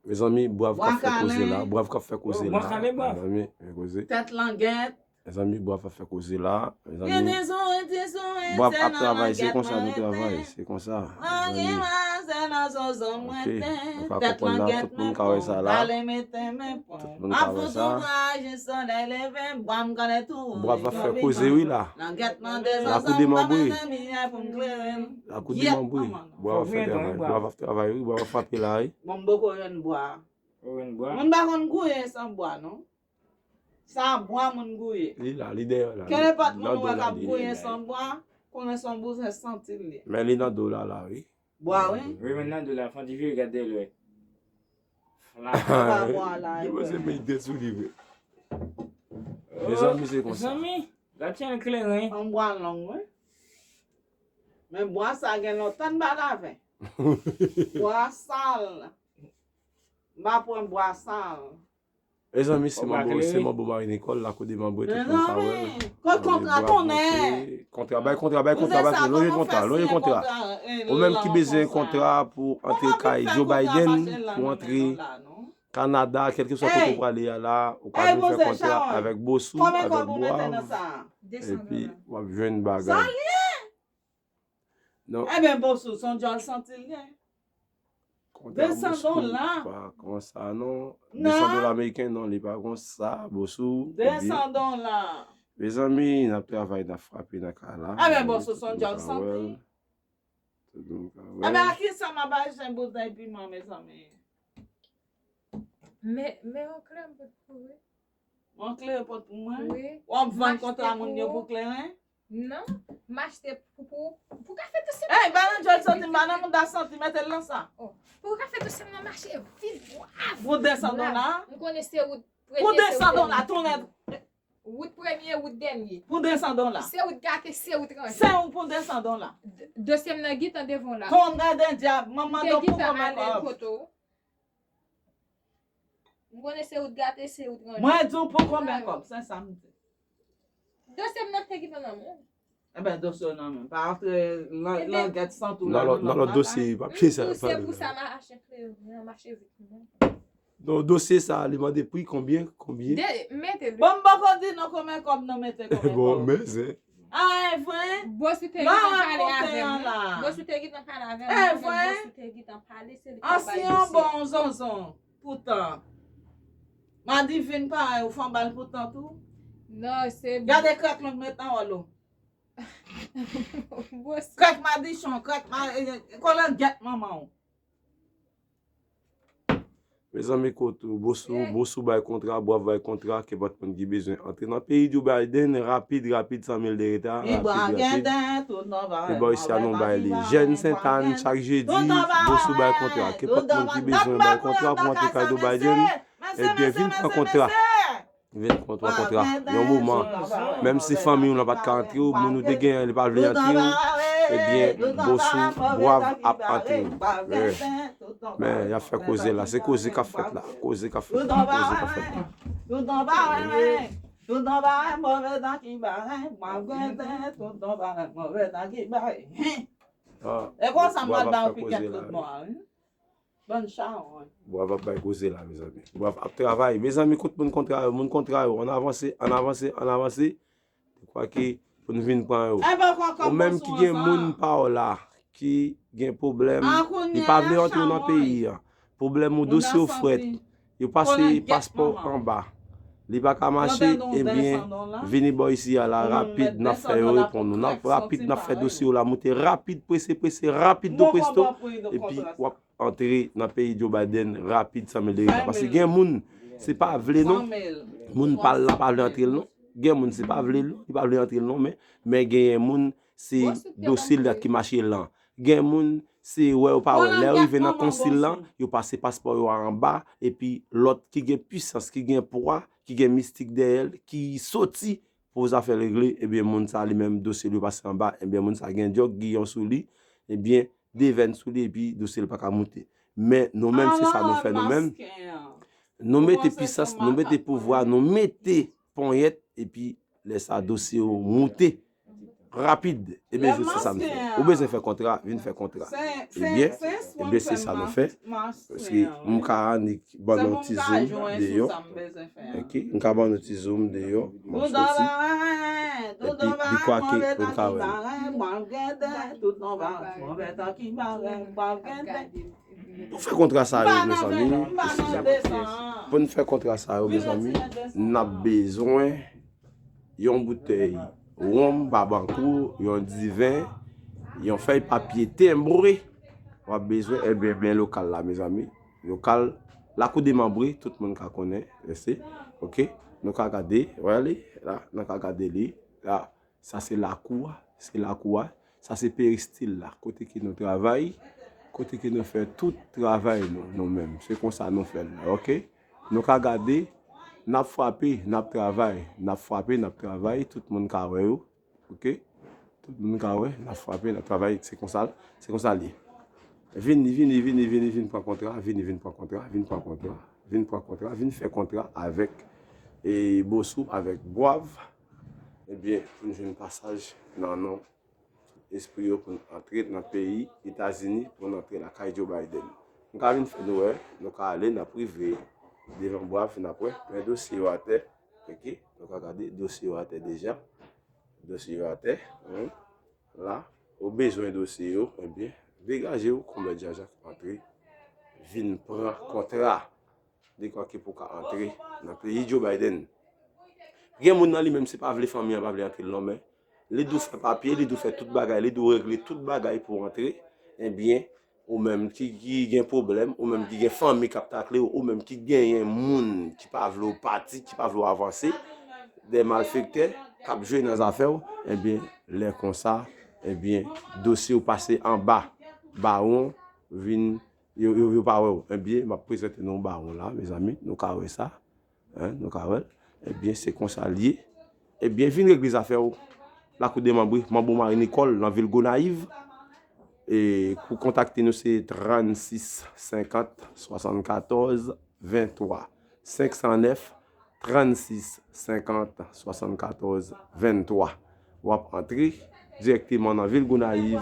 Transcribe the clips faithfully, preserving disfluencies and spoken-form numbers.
Mezanmi, Bwav k ap fè koze la. Bwav k ap fè koze la. Mezanmi, fè koze. Tèt langèt. Mezanmi, Bwav ap fè koze la. Mezanmi, Bwav ap travay, se konsa nou travay. Se konsa. Mezanmi. Ok, nou pa konprann la, tout moun ka wè sa la. Tout moun ka wè sa. Bwav ap fè koze, wi, la. Lakou demanbre. Lakou demanbre. Bwav ap fè travay. Bwav ap travay, wi. Bwav ap frape la, wi. Bon, m poko jwenn bwa. Ou jwenn bwa? Moun pa konn gouye san bwa, non. Sa bwa moun gouye. Li la, li dèyè la. Kenenpòt moun ou wè k ap gouye san bwa, konnen se yon bouzen santi l ye. Men li nan do la, la, wi. Bwa, wi. Wi, men nan do la, fò n ti vire gade lwen. Fla. Sa bwa la, wi. Yo panse men de sou li, wi. Mezanmi, se konsa. Zanmi, gad jan l kleren. Yon bwa long, wi. Men bwa sa gen lontan n pa lave. Bwa sal. M pa pran bwa sal. Mezanmi, se manbo, se manbo Marie Nicole, lakou demanbre, tout moun ka wè l. Kot kontra, tonnè? Kontra, bay kontra, bay kontra, bay kontra, lonje kontra, lonje kontra. Ou menm ki bezwen kontra pou antre kay Joe Biden, pou antre Kanada, kèlkeswa kote w prale a la, ou ka vin fè kontra avèk Bosou, avèk Bwav, epi w ap jwenn bagay. Non. Ebyen, Bosou, se yon djòl santi l gen. Kontra Bosou pa konsa, non. Desan dola ameriken, non, li pa konsa, Bosou. Desan dola. Mezanmi, n ap travay, n ap frape nan kay la. Ebyen, Bosou, se yon djòl santi. Tout moun ka wè. Ebyen, a kisa m ap achte bouzen piman, mezanmi? Men, men yon kleren pot pou ou, wi. Yon kleren pot pou mwen? Wi. W ap vann kontra moun yo pou kleren? Non, m achte pou, pou, pou kafe tou sèm. Ey, ba nan djòl santi, m pa nan mouda santi, mete l nan sa. Oh, pou kafe tou sèm nan mache vit, bwav. Pou desan dola? M konnen se ou premye, se ou dènye. Pou desan dola, tonnè. Wout premye, wout dènye. Pou desan dola. Se ou t gate, se ou t ranje. Se ou pou desan dola. D-, dosye m nan gentan devan w la. Tonnè de dyab, manman nou pou konbyen kòb? M konnen se ou t gate, se ou t ranje. Mwen di w pou konbyen kòb, se sa m di. Dosye m nan te gentan nan men w. Ebyen, dosye w nan men m. Pa antre lan-, langèt san tou la nan lòt bagay. Nan lòt dosye, papye sa. M di w se pou sa m achte kleren, m achte vit pou mwen. Non, dosye sa, li mande pri konbyen, konbyen? De, mete li. Bon, m poko di non konbyen kòb nou mete konbyen kòb. Bon, men se. A, e vre? Bosou te gentan pale avè m, wi. Bosou te gentan pale avè m, mwen menm Bosou te gentan pale, se li k ap bay dosye. Ansyen bon zonzon, poutan. Madivin parèy, ou fè yon bal poutan tou? Non, se. Gade krèk long met nan wòl ou. Bosou. Krèk madichon, krèk ma-, e, e, kolangèt manman w. Mezanmi, kote ou, Bosou, Bosou bay kontra, Bwav bay kontra, kenpòt moun ki bezwen antre nan peyi Joe Biden, rapid, rapid, san mil de reta, rapid, rapid. Li ba isi a nou bay li. Jèn Sentàn, chak jedi, Bosou bay kontra. Kenpòt moun ki bezwen bay kontra pou antre kay Joe Biden, ebyen, vin pran kontra. Vin pran kontra. Yon moman, menm si fanmi w lan pa t ka antre w, moun ou te genyen, li pa vle antre w, ebyen, Bosou, Bwav ap antre w. Men, y ap fè koze la. Se koze k ap fèt la. Koze k ap fèt la. Koze k ap fèt la. Tout anba, wi, wi. Tout anba, move dan ki bay. Mwen gade, tout anba, move dan ki bay. E konsa m pral ba w piket tout bò a, wi. Bann chawony. Bwav ap bay koze la, mezanmi. Bwav ap travay. Mezanmi, kote moun kontra yo, moun kontra yo. Ann avanse, ann avanse, ann avanse. Dekwa ke pou n vin pran yo. Ou menm ki gen moun pa w la, ki gen pwoblèm, li pa vle antre nan peyi a. Pwoblèm ou, dosye w frèt. Yo pase paspò anba. Li pa ka mache, ebyen, vini bò isi a la, rapid, n ap fè yo reponn ou. N ap rapid, n ap fè dosye w la moute rapid, prese, prese, rapido presto. Epi w ap antre nan peyi Joe Biden rapid, san mil de reta. Paske gen moun, se pa vle non. Moun pa l la pa vle antre l non. Gen moun, se pa vle l non. Li pa vle antre l non, men, men genyen moun, se dosye l dat ki mache lan. Gen moun, se wè yo pa wè. Lè yo rive nan konsil lan, yo pase paspò yo a anba, epi lòt ki gen pisans, ki gen pwa, ki gen mistik dèyè l, ki soti pou zafè l regle, ebyen, moun sa li menm, dosye l yo pase anba, ebyen, moun sa gen djòk giyon sou li, ebyen, devèn sou li, epi dosye l pa ka moute. Men, nou menm, se sa nou fè nou menm. Nou mete pisans, nou mete pouvwa, nou mete ponyèt, epi lè sa, dosye yo moute. rapid. Ebyen, se sa m fè. Ou bezwen fè kontra, vin fè kontra. Ebyen, ebyen, se sa nou fè. Paske m ka annik ban nou ti zoom deyò. Ok, m ka ban nou ti zoom deyò. M ap soti. Epi, di kwa ke pou n ka wè. Pou fè kontra sa yo, mezanmi, pou n fè kontra sa yo, mezanmi, n ap bezwen yon boutèy wonm Babankou, yon diven, yon fèy papye tenbre. W ap bezwen, ebyen, men lokal la, mezanmi. Lokal, lakou demanbre, tout moun ka konnen, mèsi. Ok, nou ka gade, wè li, la, nou ka gade li, la. Sa se lakou a, se lakou a. Sa se peristil la, kote ke nou travay, kote ke nou fè tout travay nou, nou menm. Se konsa nou fè l la, ok? Nou ka gade, n ap frape, n ap travay, n ap frape, n ap travay, tout moun ka wè yo, ok? Tout moun ka wè, n ap frape, n ap travay, se konsa, se konsa l ye. Vini, vini, vini, vini, vin pran kontra, vini, vin pran kontra, vin pran kontra, vin pran kontra, vin fè kontra avèk, e, Bosou, avèk Bwav, ebyen, pou n jwenn pasaj nan non espri yo pou n antre nan peyi Etazini, pou n antre lakay Joe Biden. Nou ka vin fè nou wè, nou ka ale, n ap rive devan Bwav, n ap wè, men dosye yo atè, ok? Nou ka gade dosye yo atè deja. Dosye yo atè, wi. La, ou bezwen dosye yo, ebyen, degaje w, konbèt Jaja k antre, vin pran kontra. Dekwa ke pou ka antre nan peyi Joe Biden. Gen moun nan li menm, se pa vle fanmi an pa vle antre l non, men li dwe fè papye, li dwe fè tout bagay, li dwe regle tout bagay pou antre. Ebyen, ou menm ki, ki gen pwoblèm, ou menm ki gen fanmi k ap takle w, ou menm ki genyen moun ki pa vle w pati, ki pa vle w avanse, de malfektè k ap jwe nan zafè w, ebyen, lè konsa, ebyen, dosye w pase anba bawon, vin Yo, yo, yo pa wè w. Ebyen, m ap prezante nou bawon la, mezanmi. Nou ka wè sa. Hein, nou ka wè l. Ebyen, se konsa l ye. Ebyen, vin regle zafè w. Lakou demanbre, Manbo Marie Nicole, nan vil Gonayiv. E pou kontakte nou, se trannsis senkant swasannkatòz venntwa. Senk san nèf, trannsis senkant swasannkatòz venntwa. W ap antre dirèkteman nan vil Gonayiv,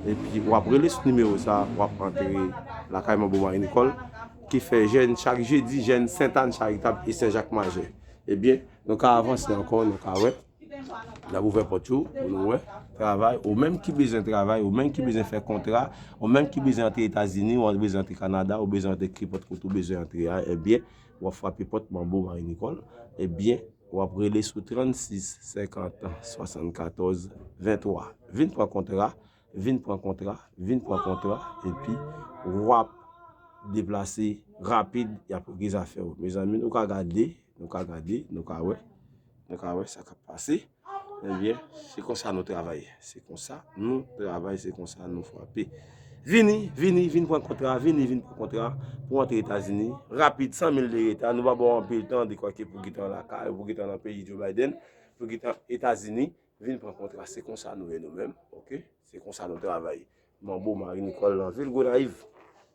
epi w ap rele sou nimewo sa, w ap antre lakay Manbo Marie Nicole, ki fè jèn chak jedi, jèn Sentàn Charitab e Sen Jak Majè. Ebyen, nou ka avanse ankò, nou ka wè. N ap ouvè pòt yo pou nou wè. Travay, ou menm ki bezwen travay, ou menm ki bezwen fè kontra, ou menm ki bezwen antre Etazini, ou bezwen antre Kanada, ou bezwen antre kenpòt kote ou bezwen antre a, ebyen, w ap frape pòt Manbo Marie Nicole, ebyen, w ap rele sou trannsis senkant swasannkatòz venntwa. Vin pran kontra, vin pran kontra, vin pran kontra, epi w ap deplase rapid, y ap regle zafè w. Mezanmi, nou ka gade, nou ka gade, nou ka wè, nou ka wè sa k ap pase. Ebyen, se konsa nou travay. Se konsa nou travay, se konsa nou frape. Vini, vini, vin pran kontra, vini, vin pran kontra pou antre Etazini. Rapid, san mil de reta, nou pa ba w anpil tan, dekwa ke pou gentan lakay, pou gentan nan peyi Joe Biden, pou gentan Etazini, vin pran kontra. Se konsa nou ye nou menm, ok? Se konsa nou travay. Manbo Marie Nicole nan vil Gonayiv.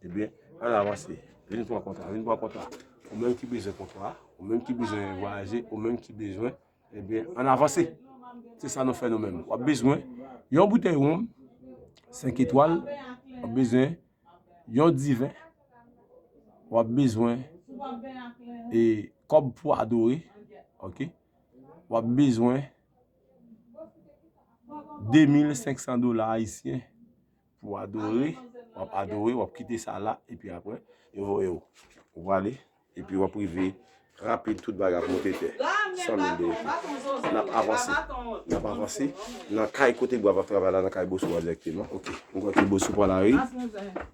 Ebyen, ann avanse. Vin pran kontra, vin pran kontra. Ou menm ki bezwen kontra, ou menm ki bezwen vwayaje, ou menm ki bezwen Ebyen, ann avanse. Se sa nou fè nou menm. W ap bezwen yon boutèy wonm, senk etwal, w ap bezwen yon diven, w ap bezwen, e, kòb pou adore, ok? W ap bezwen de mil senk san dola ayisyen. Pou adore, w ap adore, w ap kite sa la, epi apre, yo voye w. Ou prale, epi w ap rive rapid, tout bagay ap monte tè. San mil de reta. N ap avanse. N ap avanse. Nan kay kote Bwav ap travay la, nan kay Bosou a dirèkteman. Ok. M kwè ke Bosou pran lari.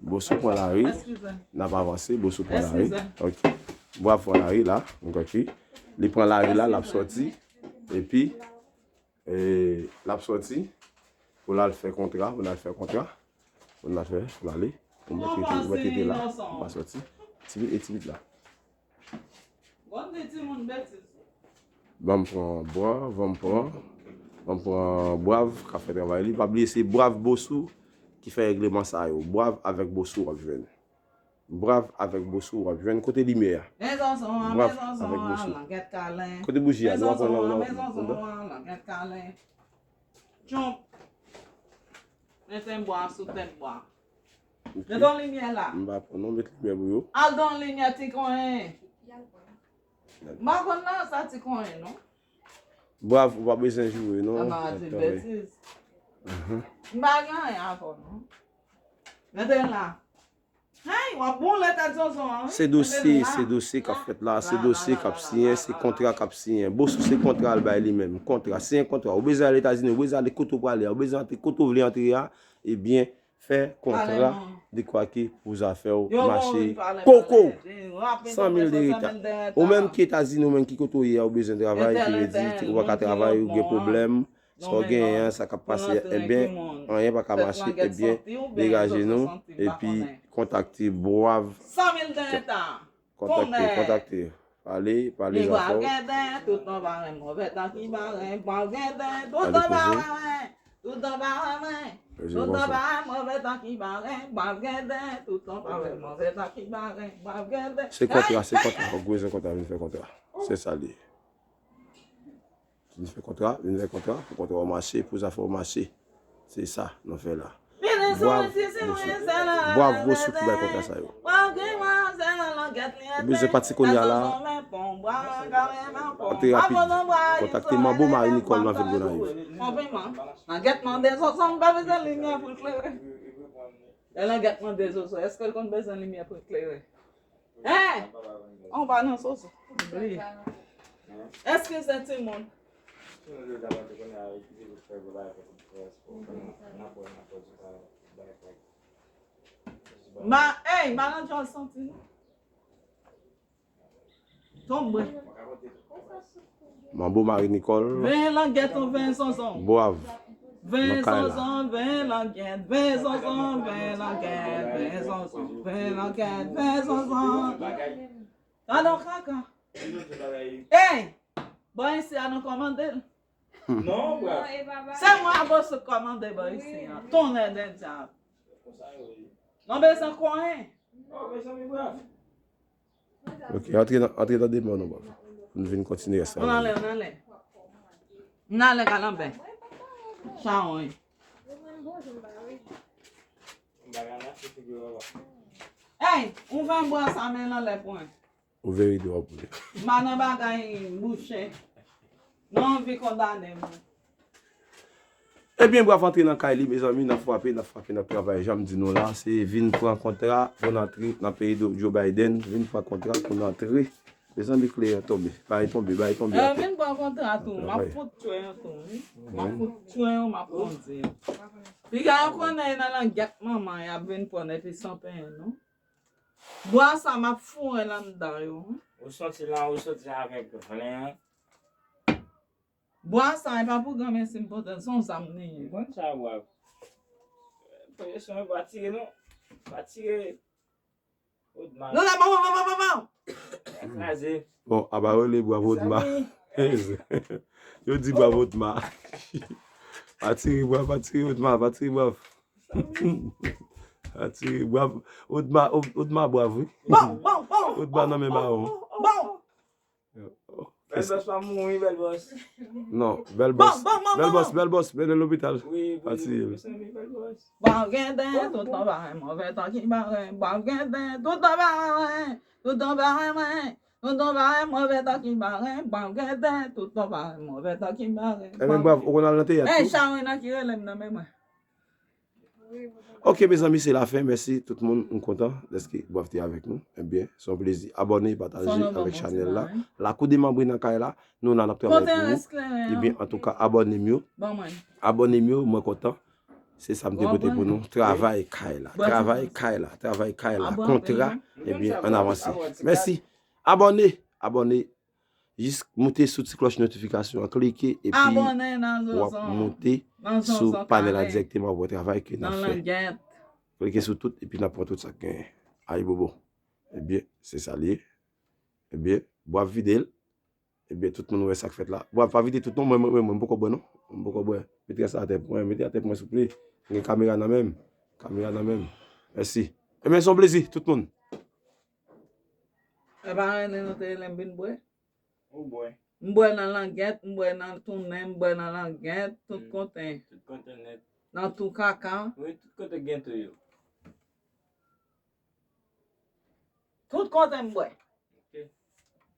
Bosou pran lari. N ap avanse. Bosou pran lari. Ok. Bwav pran lari la. M kwè ke li pran lari la, l ap sòti. Epi, E, l ap sòti pou l al fè kontra, pou l al fè kontra, pou l al fè, pou l ale, pou mèt rete, mèt rete la, pou pa sòti. Ti vit, e ti vit la. Ban m pran Bwav, ban m pran, ban m pran Bwav k ap fè travay li. Pa bliye se Bwav Bosou ki fè règleman sa yo. Bwav avèk Bosou w ap jwenn. Bwav avèk Bosou w ap jwenn kote limyè a. Bwav avèk Bosou. Kote bouji a? Nou pa pran nan, nan, nan. Tchonp, Mete bwa sou tèt bwa. Mete yon limyè la. M pa pran non, met limyè pou yo. Al don limyè ti konyen. M pa konn nan sa ti konyen non. Bwav, ou pa bezwen joure non. An nan di betiz. M pa gen anyen avè w non. Mete l la. Hey, w ap boule tèt zonzon an wi. Se dosye, se dosye k ap fèt la, se dosye k ap siyen, se kontra k ap siyen. Bosou se kontra l bay li menm, kontra, siyen kontra. Ou bezwen al Etazini, ou bezwen ale kote w prale a, ou bezwen antre kote w vle antre a, ebyen, fè kontra, dekwake pou zafè w mache. Koko! San mil de reta. Ou menm ki Etazini, ou menm ki kote w ye a, ou bezwen travay, ki vle di, ou pa ka travay, ou gen pwoblèm, sa w genyen an, sa k ap pase, ebyen, anyen pa ka mache, ebyen, degaje nou, epi kontakte Bwav. Kontakte, kontakte. Pale, pale zafè w. Pale koze. Se kontra, se kontra. Fòk bezwen kontra, vin fè kontra. Se sa l ye. Vin fè kontra, vin fè kontra, pou kontra w mache, pou zafè w mache. Se sa nou fè la. Bwav Bosou, Bwav Bosou ki bay kontra sa yo. Ou bezwen pati kounye a la. Antre rapid. Kontakte Manbo Marie Nicole nan vil Gonayiv. Langèt mande zonzon, m pa bezwen limyè pou l klere. Lè langèt mande zonzon, èske l konn bezwen limyè pou l klere? Hein? On pa nan soso. Li. Eskize timoun. Ma, hey, malandjòl santi nou. Tonbe. Manbo Marie Nicole. Ven langèt ou ven zonzon. Bwav. Ven zonzon, ven langèt, ven zonzon, ven langèt, ven zonzon, ven langèt, ven zonzon. Gadon kaka. Ey! Bò isi a nou kòmande l. Non, bwav. Se mwen a Bosou k kòmande bò isi a. Tonnè de dyab. Non bezwen konyen. Ok, antre nan, antre nan demen nou, bwav. Pou nou vin kontinye rès la. Ann ale, ann ale. Ann ale kalanbè. Chawony. Ey, ou fè bwa sa men l anlè pou mwen. Ou veri dwa pou li. M pa nan bagay bouche. Non anvi kondane m. Ebyen, Bwav antre nan kay li, mezanmi, n ap frape, n ap frape, n ap travay. Jan m di nou la, se vin pran kontra pou n antre nan peyi do Joe Biden, vin pran kontra pou n antre. Mezanmi, kle an tonbe, bay tonbe, bay tonbe atè. Vin pran kontra tou, m ap fout tchwen an tou, wi. M ap fout tchwen an, m ap kondi. Piga yo konnen nan langèt manman y ap vin pran epi san penyen, non. Bwa sa m ap foure l anndan yo. Ou soti la, ou soti avèk vlen an. Bwa sa, e pa pou granmesi m pote l, se yon zam li ye. M konn sa, bwa. Premye son, pa tire non. Pa tire. Odma. Non, non, bon, bon, bon, bon, bon, bon. Kraze. Bon, aba rele bwa Odma. Yo di bwa Odma. Pa tire bwa, pa tire Odma, pa tire bwa. Atire, bwav. Odma, Od-, Odma bwav, wi. Bon, bon, bon. Odma nan men mawon. Bon. Bèl bòs pa mouri, bèl bòs. Non, bèl bòs. Bèl bòs, bèl bòs, mennen lopital. Atire. Bwav gen den, tout tan pa move tan ki bare. Bwav gen den, tout tan pa move. Tout tan pa move. Tout tan pa move tan ki bare. Bwav gen den, tout tan pa move tan ki bare. Ebyen, bwav, ou konn al nan teyat tou? Ey, Chawony nan ki rele m nan men mwen. Ok, mezanmi, se lafen. Mèsi tout moun. M kontan dèske Bwav te avèk nou. Ebyen, se yon plezi. Abòne, pataje avèk chanèl la. Lakou de manbre nan kay la. Nou la n ap travay pou ou. Ebyen, antouka, abòne m yo. Abòne m yo, mwen kontan. Se sa m te pote pou nou. Travay kay la. Travay kay la. Travay kay la. Kontra. Ebyen, ann avanse. Mèsi. Abòne. Abòne. Jis moute sou ti klòch notifikasyon an, klike epi w ap moute sou panèl la dirèkteman pou wè travay ke n ap fè. Klike sou tout epi n ap pran tout sa k genyen. Ayibobo. Ebyen, se sa l ye. Ebyen, Bwav vide l. Ebyen, tout moun wè sa k fèt la. Bwav, pa vide tout non, mwen, mwen, mwen, mwen poko bwè non. Mwen poko bwè. Mete sa atè pou mwen, mete atè pou mwen souple. Mwen gen kamera nan men m. Kamera nan men m. Mèsi. Ebyen, se yon plezi, tout moun. E pa rele nou te rele m vin bwè. Ou bwè. M bwè nan langèt, m bwè nan tounen, m bwè nan langèt, tout kote. Tout kote nèt. Nan tou kaka. Wi, tout kote gen tou yo. Tout kote m bwè. Ok.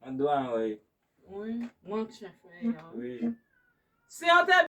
An dwa an wè. Wi, mwen k chèf. Wi. Si an te